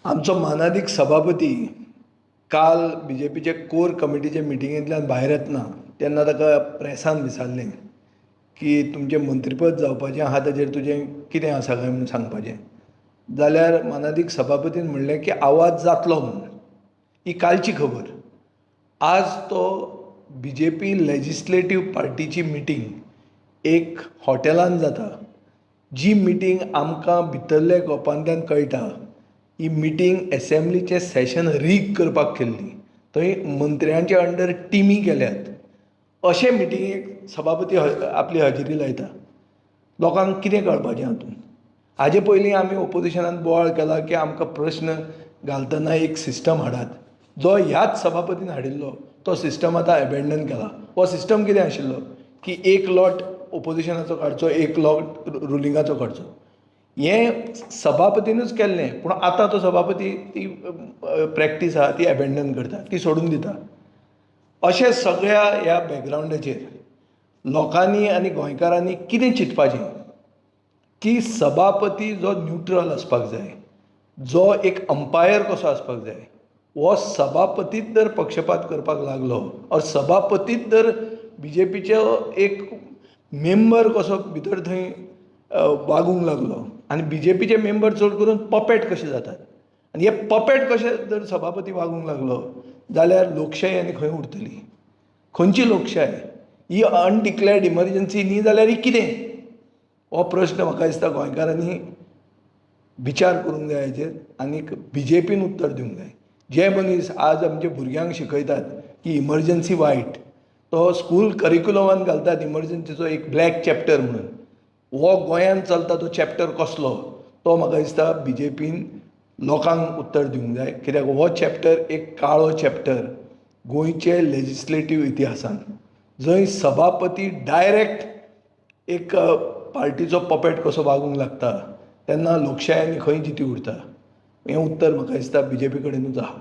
आमचो मानादीक सभापती काल बीजेपीचे कोर कमिटीचे मिटिंगेंतल्यान भायर येतना तेन्ना ताका प्रेसान विचारलें की तुमचें मंत्रीपद जावपाचें आहा ताजेर तुजें कितें आसा काय म्हणून सांगपाचें, जाल्यार मानादीक सभापतीन म्हणलें की आवाज जातलो म्हणून. ही कालची खबर. आज तो बीजेपी लेजिस्लेटीव पार्टीची मिटींग एक हॉटेलान जाता, जी मिटींग आमकां भितरल्या गोपांतल्यान कळटा ही मिटींग एसेंब्लीचें सेशन रीग करपाक केल्ली, थंय मंत्र्यांचे अंडर टिमी केल्यात. अशे मिटिंगेक सभापती आपली हजेरी लायता. लोकांक कितें कळपाचें हातूंत? हाजे पयलीं आमी ओपोजिशनान बोवाळ केला की आमकां प्रश्न घालतना एक सिस्टम हाडात, जो ह्याच सभापतीन हाडिल्लो तो सिस्टम आतां एबेंडन केला. हो सिस्टम कितें आशिल्लो की एक लॉट ओपोजिशनाचो काडचो, एक लॉट रुलिंगाचो काडचो. हें सभापतीनूच केल्लें, पूण आतां तो सभापती ती प्रॅक्टीस आहा ती एबेंडन करता, ती सोडून दिता. अशें सगळ्या ह्या बॅकग्रावंडाचेर लोकांनी आनी गोंयकारांनी कितें चिंतपाचें की सभापती जो न्युट्रल आसपाक जाय, जो एक अंपायर कसो आसपाक जाय, हो सभापतीच जर पक्षपात करपाक लागलो ऑर सभापतीच जर बीजेपीचो एक मेंबर कसो भितर थंय वागूंक लागलो आनी बीजेपीचे मेंबर चड करून पपेट कशे जातात आनी हे पपेट कशे जर सभापती वागूंक लागलो जाल्यार लोकशाय आनी खंय उरतली? खंयची लोकशाय? ही अनडिक्लेर्ड इमर्जन्सी न्ही जाल्यार ही कितें? हो प्रश्न म्हाका दिसता गोंयकारांनी विचार करूंक जाय हाचेर आनीक बीजेपीन उत्तर दिवंक जाय. जे मनीस आज आमच्या भुरग्यांक शिकयतात की इमर्जन्सी वायट, तो स्कूल करिकुलमान घालतात इमर्जन्सीचो एक ब्लॅक चॅप्टर म्हणून, हो गोंयांत चलता तो चॅप्टर कसलो तो म्हाका दिसता बीजेपीन लोकांक उत्तर दिवंक जाय. कित्याक हो चॅप्टर एक काळो चॅप्टर गोंयचे लेजिस्लेटीव इतिहासान, जंय सभापती डायरेक्ट एक पार्टीचो पपेट कसो वागूंक लागता तेन्ना लोकशाय आनी खंय जिती उरता? हें उत्तर म्हाका दिसता बीजेपी कडेनूच आहा.